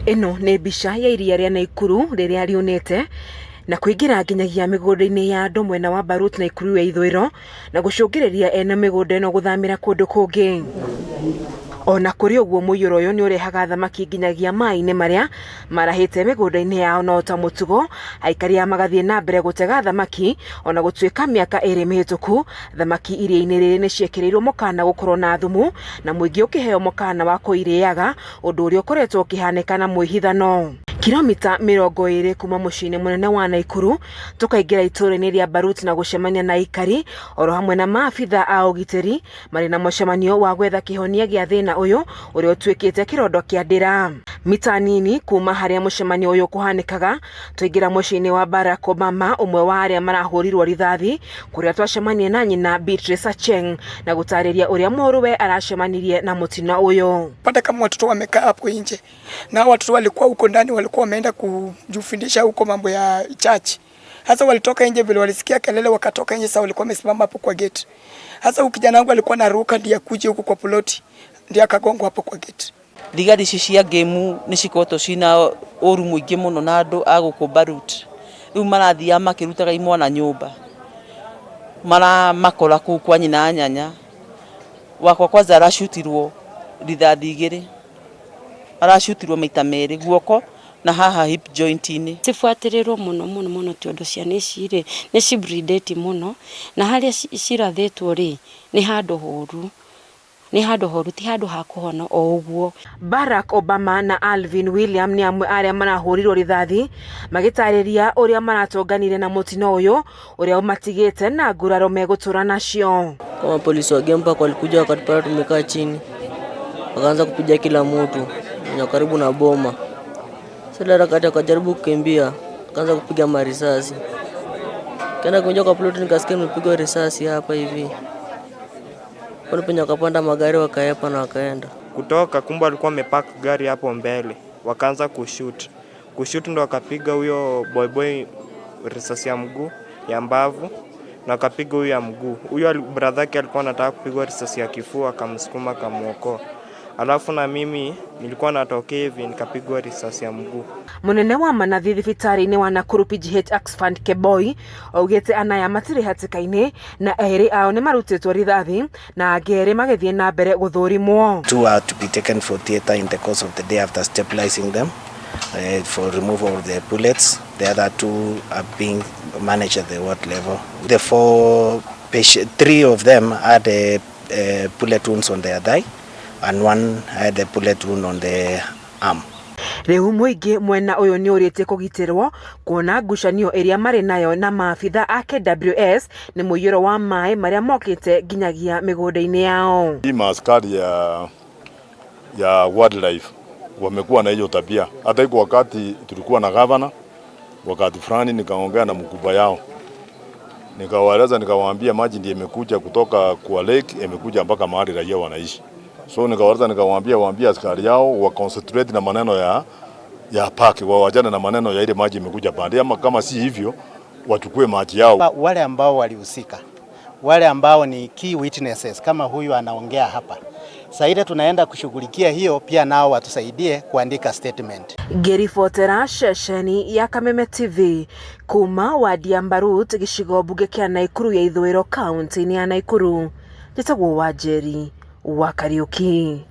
Ĩno nĩ mbica ya iria rĩa Naikuru rĩrĩa riunĩte na kũingĩra nginyagia mĩgũnda-inĩ ya andũ mwena wa Barut Naikuru ya ithũĩro na gũcũngĩrĩria ene mĩgũnda ĩno gũthamĩra kũndũ kũngĩ. Ona kũrĩ ũguo mũiyũro ũyũ nĩ ũrehaga thamaki nginyagia maĩ-inĩ marĩa marahĩte mĩgũnda-inĩ yao no ta mũtugo aikari aya magathiĩ na mbere gũtega thamaki ona gũtuĩka mĩaka ĩrĩ mĩhĩtũku thamaki iria-inĩ rĩrĩ nĩ ciekĩrĩirwo mũkana gũkorwo na thumu na mũingĩ ũkĩheo mũkana wa kũirĩaga ũndũ ũrĩa ũkoretwo ũkĩhanĩka na mwĩhithano. Kilomita 20 kuma mũciĩ-inĩ mũnene wa Naikuru tũkaingĩra itũũra-inĩ rĩa Barut na gũcemania na aikari oro hamwe na maabitha a ũgitĩri marĩ na mũcemanio wa gwetha kĩhonia gĩa thĩna ũyũ ũrĩa ũtuĩkĩte kĩrondo kĩa ndĩra. Mita nini kuma harĩa mũcemanio ũyũ ũkũhanĩkaga twaingĩra mũciĩ-inĩ wa Barack Obama ũmwe wa arĩa marahũrirwo rithathi kũrĩa twacemania na nyina Beatrice Acheng na gũtarĩria ũrĩa mũrũwe aracemanirie na mũtino ũyũ. Pata kama watoto wamekaa hapo nje na watoto walikuwa huko ndani, walikuwa wameenda kujifundisha huko mambo ya church. Sasa walitoka nje vile walisikia kelele, wakatoka nje. Sasa walikuwa wamesimama hapo kwa gate. Sasa huyu kijana wangu alikuwa anaruka ndiye akuje huko kwa ploti, ndiye akagongwa hapo kwa gate. Thigari ici cia ngĩmu nĩ cikoretwo ciĩna ũru mũingĩ mũno na andũ a gũkũ Barut. Rĩu marathiaga makĩrutaga imwana nyũmba, maramakora kũu kwa nyina nyanya. Wakwa kwanza aracutirwo rithathi igĩrĩ, aracutirwo maita merĩ guoko na haha hip joint-inĩ. Cibuatĩrĩrwo mũno mũno mũno tondũ ciana ici rĩ nĩ cibridĩti mũno na harĩa cirathĩtwo rĩ nĩ handũ horu, nĩ handũ horu ti handũ ha kũhona o ũguo. Barack Obama na Alvin William nĩ amwe arĩa marahũrirwo rithathi magĩtarĩria ũrĩa maratonganire na mũtino ũyũ ũrĩa ũmatigĩte na nguraro megũtũra nacio. Kama polisi wa Game Park walikuja wakatupata tumekaa chini, wakaanza kupiga kila mtu mwenye karibu na boma. Sasa harakati wakajaribu kukimbia, wakaanza kupiga marisasi. Kaenda kuingia kwa plot nikasikia nimepigwa risasi hapa hivi. Wale penye wakapanda magari wakaepa na wakaenda. Kutoka kumbe walikuwa wamepark gari hapo mbele, wakaanza kushoot. Kushoot ndo wakapiga huyo boyboy risasi ya mguu ya mbavu na wakapiga huyo ya mguu. Huyo brother yake alikuwa anataka kupigwa risasi ya kifua, akamsukuma akamuokoa. Alafu na mimi nilikuwa natokea hivi nikapigwa risasi ya mguu. Munene wa manathi thibitarĩ-inĩ wa Nakuru PGH Oxfam Keboi augĩte anaya matirĩ hatĩka-inĩ na erĩ ao nĩ marutĩtwo rithathi na angĩ erĩ magĩthiĩ na mbere gũthũrimwo. Two are to be taken for theatre in the course of the day after stabilizing them for removal of the bullets. The other two are being managed at the ward level. The four patient, three of them had a bullet wounds on their thigh and one had a bullet wound on the arm. Rĩu mũingĩ mwena ũyũ nĩ ũrĩtie kũgitĩrwo kuona ngucanio ĩrĩa marĩ nayo na maabitha a KWS nĩ mũiyũro wa maĩ marĩa mokĩte nginyagia mĩgũnda-inĩ yao. Hii maaskari ya wildlife wamekuwa na hiyo tabia. Hata iko wakati tulikuwa na gavana, wakati fulani nikaongea na mkubwa yao, nikawaeleza, nikawaambia maji ndiyo imekuja kutoka kwa lake imekuja mpaka mahali raia wanaishi. So nikawaeleza, nikawaambia waambie askari yao wa concentrate na maneno ya park, wawachane na maneno ya ile maji imekuja pande, ama kama si hivyo wachukue maji yao. Wale ambao walihusika, wale ambao ni key witnesses kama huyu anaongea hapa, sasa ile tunaenda kushughulikia hiyo, pia nao watusaidie kuandika statement. Ngĩribotera ceceni ya Kameme TV kuma wadi ya Mbarut gĩcigo mbunge kĩa Naikuru ya ithũĩro kaunti-inĩ ya Naikuru, njĩtagwo Wanjeri wa Kariuki.